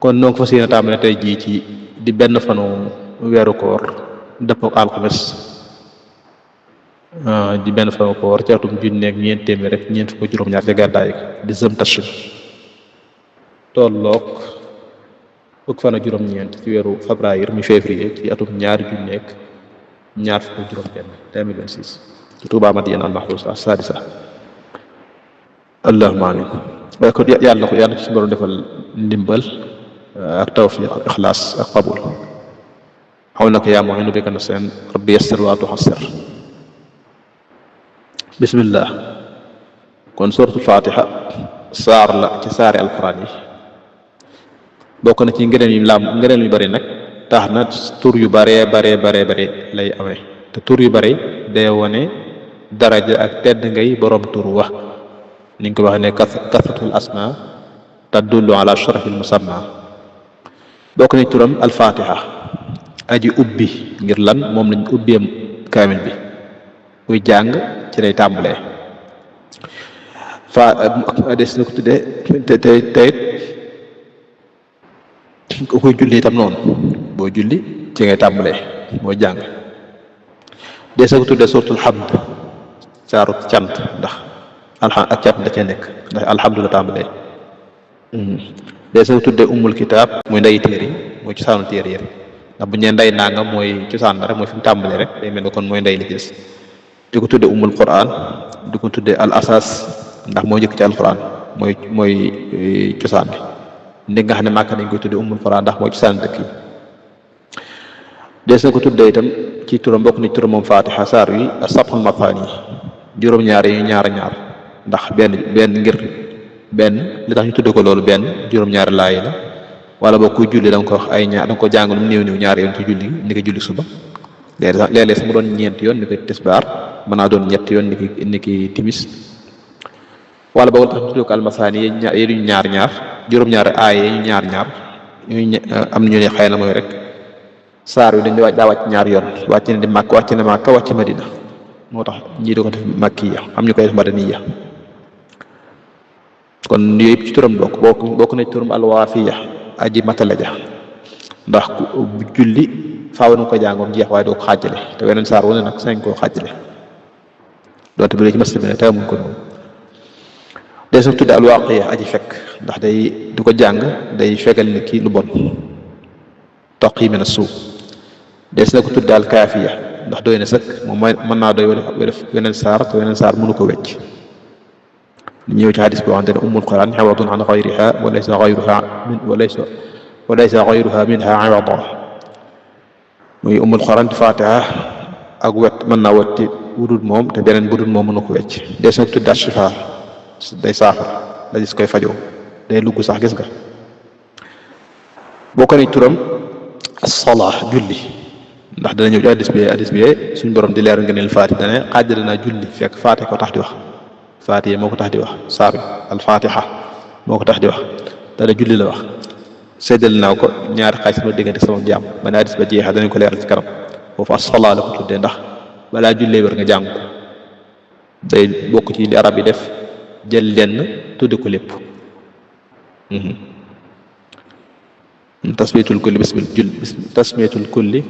kon noo ngi fas yéene tàmbale tey jii ci di benn fanu weeru koor dëppoo ak alxames di benn fanu koor ci atum junni ak ñeent téeméer rek ñeent fukk juróom-ñaar ci gàddaay di zëm tashrin tolloog fukk fan ak juróom-ñeent ci weeru février mi février ci atum ñaari junni ak ñaar fukk juróom-benn 2026 ci Tuubaa Madiyana al-Mahruusa as-saadisa allahumma amin waaye kon yàlla na ci borom defal ndimbal ak tawfiq ak ixlaas ak qabul xaw na ko yaa mu'inu bika nasta'in rabbi yassir wa tu'assir bismillah kon suratul fatiha saar la ci saari alquran yi bokk na ci ngëneel yu bari nag tax na tur yu bare lay amee te tur yu bari day wone daraja ak tedd ngay borom tur wa ni nga ko waxee ne kasratul asma tadullu ala sharafil musamma bokk na turam alfatiha aji ubbi ngir lan moom lañ ubbeem kaamil bi kuy jàng ci lay tàmbalee des na ko tuddee tey ku koy julli itam noonu boo julli ci ngay tàmbalee boo jàng des na ko tuddee suratul hamd saaru cant ndax ak cant da cee nekk ndax alhamdulilah tàmbalee des na ko tuddee ummul kitaab mooy ndeyi téere yi mooy cosaanu téere yi ndax bu ñu nee ndey nangam mooy cosaan la rek mooy fi mu tàmbalee rek day mel ne kon mooy ndey li gis di ko tuddee ummul quran di ko tuddee al asas ndax moo njëkk ci alquran mooy cosaan bi ndi nga xam ne màkk dañ koy tuddee ummul quran ndax mooy cosaan dëkk yi des na ko tuddee itam ci turam bokk ni turam moom fatiha saar wi sab'ul mathani juróom-ñaar yu ñaar ndax benn ngir benn li tax ñu tuddee ko loolu benn juróom-ñaari laay la wala boo kuy julli da nga ko wax ay ñaar da nga ko jàng lu mu néew ñaari yoon ci julli ni ko julli suba léeg-léeg sax mu doon ñeenti yoon ni ko tisbaar mën naa doon ñetti yoon ni ki timis wala boog tax ñu tuddee ko almasaani yi ñu ñaar juróom-ñaari aay yi ñu ñaar am ñu ne xëy na mooy rek saar wi dañ daa wàcc ñaari yoon wàcc na di Makka wàcc Madina moo tax ñii di ko def makkiya am ñu koy def madaniya kon yooyu yëpp ci turam bokk na ci turam alwaafiya aji matala ja ndax bu julli faaw na ko jàngoom jeex waaye doo ko xaajale te weneen saar wu ne nag sañ koo xaajale doonte bi ci mas bi ne te amuñ ko noonu des na tudde alwaaqiya aji fekk ndax day du ko jàng day fegal ni kii lu bon toq yi mën a suuf des na ko tudde alkaafiya ndax doy na sëkk moom mooy mën naa doy def weneen saar te weneen saar mënu ko wecc ñëw ci hadis boo xamante ne ummul quran xawadun an xayriha walaysa xayruha minha awada muy ummul quran di fatiha ak wet mën naa wetti wudul moom te beneen budul moom mënu ko wecc des na ko tudde shifa day saafara da gis koy fajoo day lugg sax gis nga boo ko ne turam as-salaa julli ndax dana ñëw ci hadis bi suñu borom di leer nga ne faati dane xaajale naa julli fekk faate ko tax di wax faatiye moo ko tax di wax saar al-fatiha moo ko tax di wax dana julli la wax séddal naa ko ñaari xaaj sama diggante sama jaam ba ne hadis ba jeexee danañ ko leeral ci kanam foofu as-salaa la ko tuddee ndax balaa jullee war nga jàng ko day bokk ci li arab yi def jël lenn tudde ko lépp tasmiyatul kulli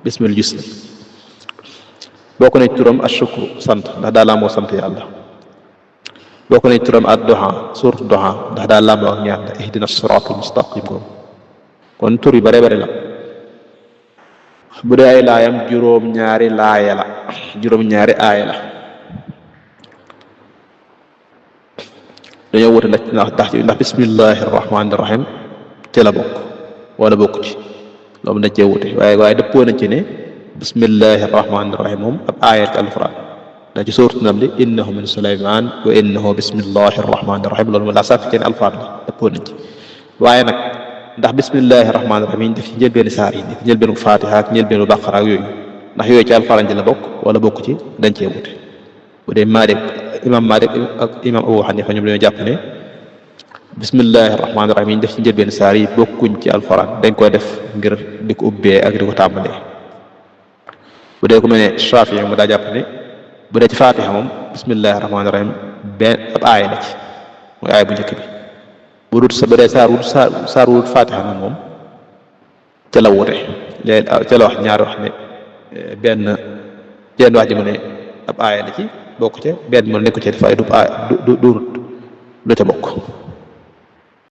bismil jusmi bokk na ci turam ashukru sant ndax daa laa moo sant yàlla bokk na ci turam ad-duha suuratu duha ndax daa laa moo ak ñaan la ihdina siraatal mustaqim ko kon tur yi bare la bu dee ay laayam juróom-ñaari aaya la dañoo wute ndax bismillahi rahmaani rahim ci la bokk wala bokk ci loolu dañ cee wute waaye dëppoo nañ ci ne bismillahi rahmaani rahim moom ab aaya ci alquran da ci suuratu Naml innahu min Sulaymaan wa innahu bismillahi rahmaani rahim loolu moom laa sàkk ci ne alquran la dëppoo nañ ci waaye nag ndax bismillahi rahmaani rahim yi ñu def ci njëlbeenu saar yi ci njëlbeenu Faatiha ak njëlbeenu Baqara ak yooyu ndax yooyu ci alquran ji la bokk wala bokk ci dañ cee wute bu dee imam Maalik ak imam Abu Hanifa ñoom dañoo jàpp ne bismillahi rahmaani rahim yi ñu def ci njëlbeen saar yi bokkuñ ci alxuraan dañ koy def ngir di ko ubbee ak di ko tàmbalee bu dee ku mel ne Shaafi'i mu daa jàpp ne bu dee ci Faatiha moom bismillahi rahmaani rahim benn ab aaya la ci mooy aaya bu njëkk bi bu dut sa ba dee saar wut faatiha nag moom ca la wute léegi ca la wax ñaari wax ne benn wax ji mu ne ab aaya la ci bokk ca benn mu nekku ci dafay du aaya du ca bokk